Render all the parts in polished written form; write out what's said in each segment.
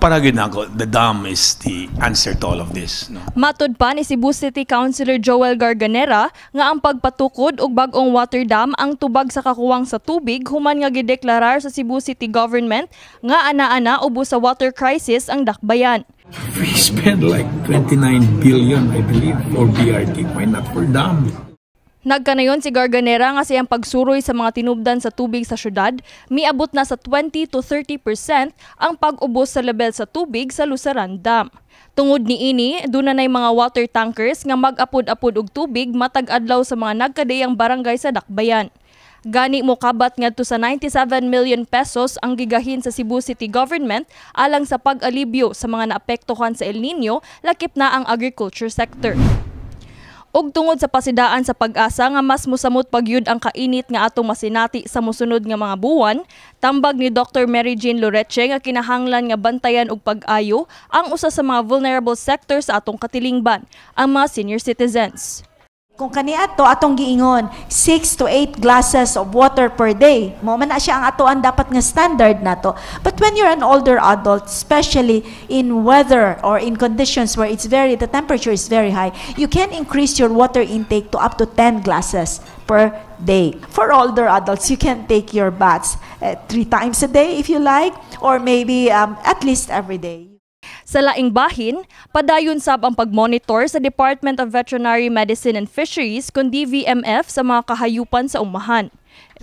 Para gyud nako, the dam is the answer to all of this. No? Matud pa ni Cebu City Councilor Joel Garganera nga ang pagpatukod og bag-ong water dam ang tubag sa kakuwang sa tubig human nga gideklarar sa Cebu City Government nga ana-ana ubos sa water crisis ang dakbayan. We spend like 29 billion, I believe, for BRT. Why not for dam? Nagkanayon si Garganera nga siyang pagsuroy sa mga tinubdan sa tubig sa syudad, miabot na sa 20 to 30% ang pag-ubos sa level sa tubig sa Lusaran Dam. Tungod niini, duna nay mga water tankers nga mag-apod-apod og tubig matag adlaw sa mga nagkadiyang barangay sa dakbayan. Gani mokabat ngadto sa ₱97 million ang gigahin sa Cebu City Government alang sa pag-alibyo sa mga naapektuhan sa El Nino, lakip na ang agriculture sector. Ug tungod sa pasidaan sa PAGASA nga mas musamot pagyud ang kainit nga atong masinati sa mosunod nga mga buwan, tambag ni Dr. Mary Jane Loreche nga kinahanglan nga bantayan og pag-ayo ang usa sa mga vulnerable sectors sa atong katilingban, ang mga senior citizens. Kung kaniadto atong giingon 6 to 8 glasses of water per day, mao man na siya ang atoan dapat nga standard nato. But when you're an older adult, especially in weather or in conditions where it's very the temperature is very high, you can increase your water intake to up to 10 glasses per day. For older adults, you can take your baths three times a day if you like, or maybe at least every day. Sa laing bahin, padayon sab ang pagmonitor sa Department of Veterinary Medicine and Fisheries kun DVMF sa mga kahayupan sa umahan.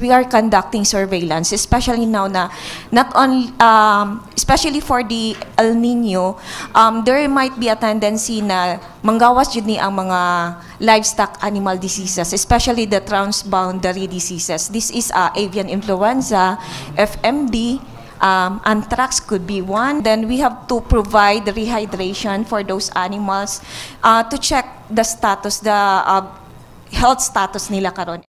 We are conducting surveillance, especially now na not only, especially for the El Nino, there might be a tendency na manggawas jud ni ang mga livestock animal diseases, especially the transboundary diseases. This is avian influenza, FMD, anthrax could be one. Then we have to provide rehydration for those animals to check the status, the health status nila karon.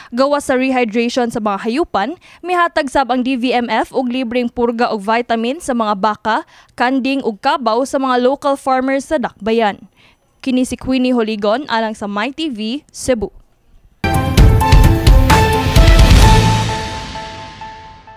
Gawas sa rehydration sa mga hayupan, mihatag sab ang DVMF og libreng purga og vitamin sa mga baka, kanding ug kabaw sa mga local farmers sa dakbayan. Kini si Queenie Holigon alang sa MyTV, Cebu.